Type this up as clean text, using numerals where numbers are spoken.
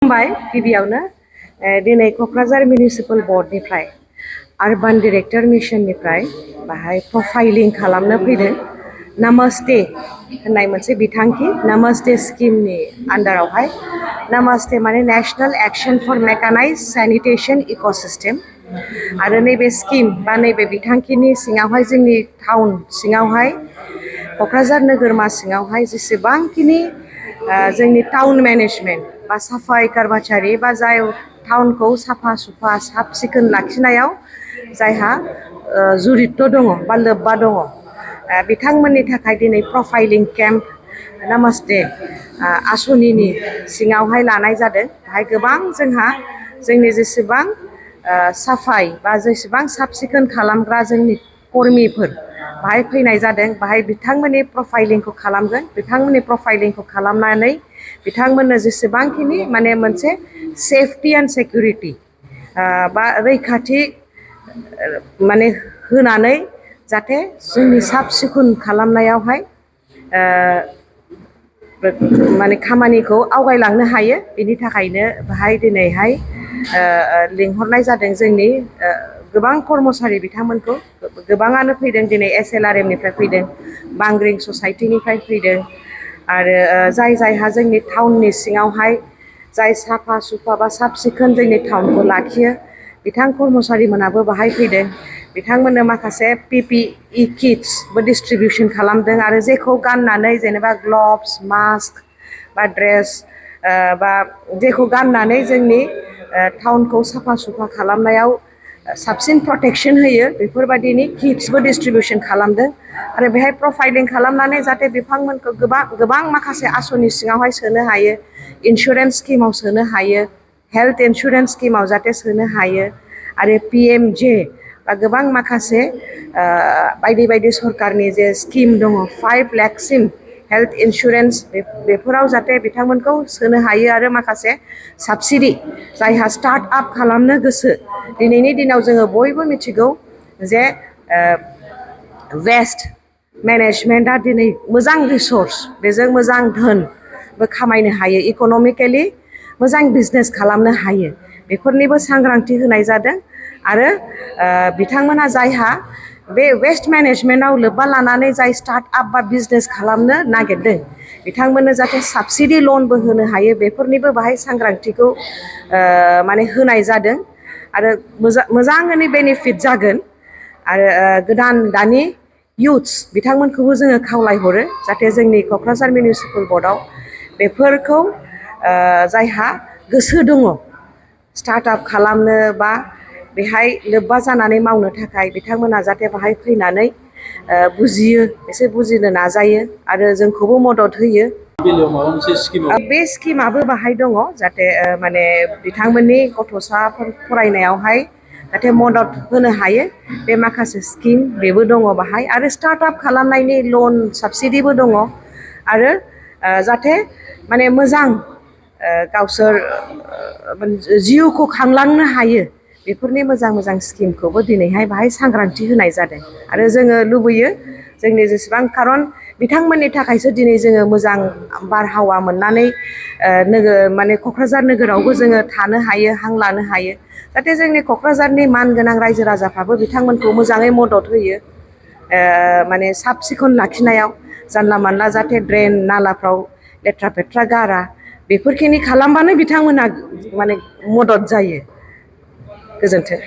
खुलुमबाय गिबियावनो दिनै क'क्राझार मिउनिसिपाल बर्डनिफ्राय आर्बान डाइरेक्टर मिशननिफ्राय बाहाय प्रफाइलिं खालामनो फैदों। नामास्ते होननाय मोनसे बिथांखि नामास्ते स्किमनि आन्डारावहाय नामास्ते माने national action four mechanise sanitation इकोसिस्टेम आरो नैबे स्किम बा नैबे बिथांखिनि सिङावहाय जोंनि टाउन सिङावहाय क'क्राझार नोगोरमा सिङावहाय जेसेबांखिनि जोंनि टाउन मैनेजमेंट बा साफाई कर्मचारी बा जाय टाउनखौ साफा सुफा साब सिखोन लाखिनायाव जायहा जुरित्त दङ बा लोब्बा दङ बिथांमोननि थाखाय दिनै प्रफाइलिं केम्प नामास्ते आसनिनि सिङावहाय लानाय जादों। बेहाय गोबां जोंहा जोंनि जेसेबां साफाई बा जेसेबां साब सिखोन खालामग्रा जोंनि कर्मिफोर बाहाय फैनाय जादों। बाहाय बिथांमोननि प्रफाइलिंखौ खालामगोन। बिथांमोननि प्रफाइलिंखौ खालामनानै बिथांमोननो जेसेबांखिनि माने मोनसे सेफटि एन्ड सिकिउरिटि बा रैखाथि माने होनानै जाहाथे जोंनि साब सिखोन खालामनायावहाय माने खामानिखौ आवगायलांनो हायो। बिनि थाखायनो बाहाय दिनैहाय लिंहरनाय जादों जोंनि गोबां कर्मचारी बिथांमोनखौ गोबाङानो फैदों दिनै SLRM निफ्राय फैदों, बांग्रिं ससाइटिनिफ्राय फैदों आरो जाय जायहा जोंनि टाउननि सिङावहाय जाय साफा सुफा बा साब सिखोन जोंनि टाउनखौ लाखियो बिथां कर्मचारीमोनाबो बाहाय फैदों। बिथांमोननो माखासे PPE किट्सबो डिस्ट्रिबिउसन खालामदों आरो जेखौ गाननानै जेनेबा ग्लभ्स मास्क बा ड्रेस बा जेखौ गाननानै जोंनि टाउनखौ साफा सुफा खालामनायाव साबसिन प्रटेक्शन होयो बेफोरबायदिनि किट्सबो डिस्ट्रिबिउसन खालामदों आरो बेहाय प्रफाइलिं खालामनानै जाहाथे बिथांमोनखौ गोबां माखासे आसनि सिङावहाय सोनो हायो, इन्सुरेन्स स्किमाव सोनो हायो, हेल्थ इन्सुरेन्स स्किमाव जाहाथे सोनो हायो आरो PMJ बा गोबां माखासे बायदि बायदि सरकारनि जे स्किम दङ 5 लाखसिम हेल्थ इन्सुरेन्स बेफोराव जाहाथे बिथांमोनखौ सोनो हायो आरो माखासे साबसिडि जायहा स्टार्ट आप खालामनो गोसो। दिनैनि दिनाव जोङो बयबो मिथिगौ जे वेस्ट मेनेजमेन्टआ दिनै मोजां रिसोर्स बेजों मोजां धोनबो खामायनो हायो, इक'नमिकेलि मोजां बिजनेस खालामनो हायो। बेफोरनिबो सांग्रांथि होनाय जादों आरो बिथांमोना जायहा बे वेस्ट मेनेजमेन्टआव लोब्बा लानानै जाय स्टार्ट आप बा बिजनेस खालामनो नागिरदों बिथांमोननो जाहाथे साबसिडि लनबो होनो हायो बेफोरनिबो बाहाय सांग्रांथिखौ माने होनाय जादों आरो मोजाङैनो बेनिफिट जागोन। आरो गोदान दानि इयुथ्स बिथांमोनखौबो जोङो खावलायहरो जाहाथे जोंनि क'क्राझार मिउनिसिपाल बर्डआव बेफोरखौ जायहा गोसो दङ स्टार्ट आप खालामनो बा बेहाय लोब्बा जानानै मावनो थाखाय बिथांमोना जाहाथे बाहाय फैनानै बुजियो, एसे बुजिनो नाजायो आरो जोंखौबो मदद होयो। बे स्किमाबो बाहाय दङ जाहाथे माने बिथांमोननि गथ'साफोर फरायनायावहाय जाहाथे मदद होनो हायो बे माखासे स्किम बेबो दङ बाहाय आरो स्टार्ट आप खालामनायनि लन साबसिडिबो दङ आरो जाहाथे माने मोजां गावसोर जिउखौ खांलांनो हायो बेफोरनि मोजां मोजां स्किमखौबो दिनैहाय बाहाय सांग्रांथि होनाय जादों। आरो जोङो लुबैयो जोंनि जेसेबां खारन बिथांमोननि थाखायसो दिनै जोङो मोजां बारहावा मोननानै माने क'क्राझार नोगोरावबो जोङो थानो हायो, हां लानो हायो। जाहाथे जोंनि क'क्राझारनि मानगोनां रायजो राजाफ्राबो बिथांमोनखौ मोजाङै मदद होयो माने साब सिखोन लाखिनायाव जानला मानला जाहाथे ड्रेन नालाफ्राव लेथ्रा फेथ्रा गारा बेफोरखिनि खालामबानो बिथांमोना माने मदद जायो। गोजोन्थों।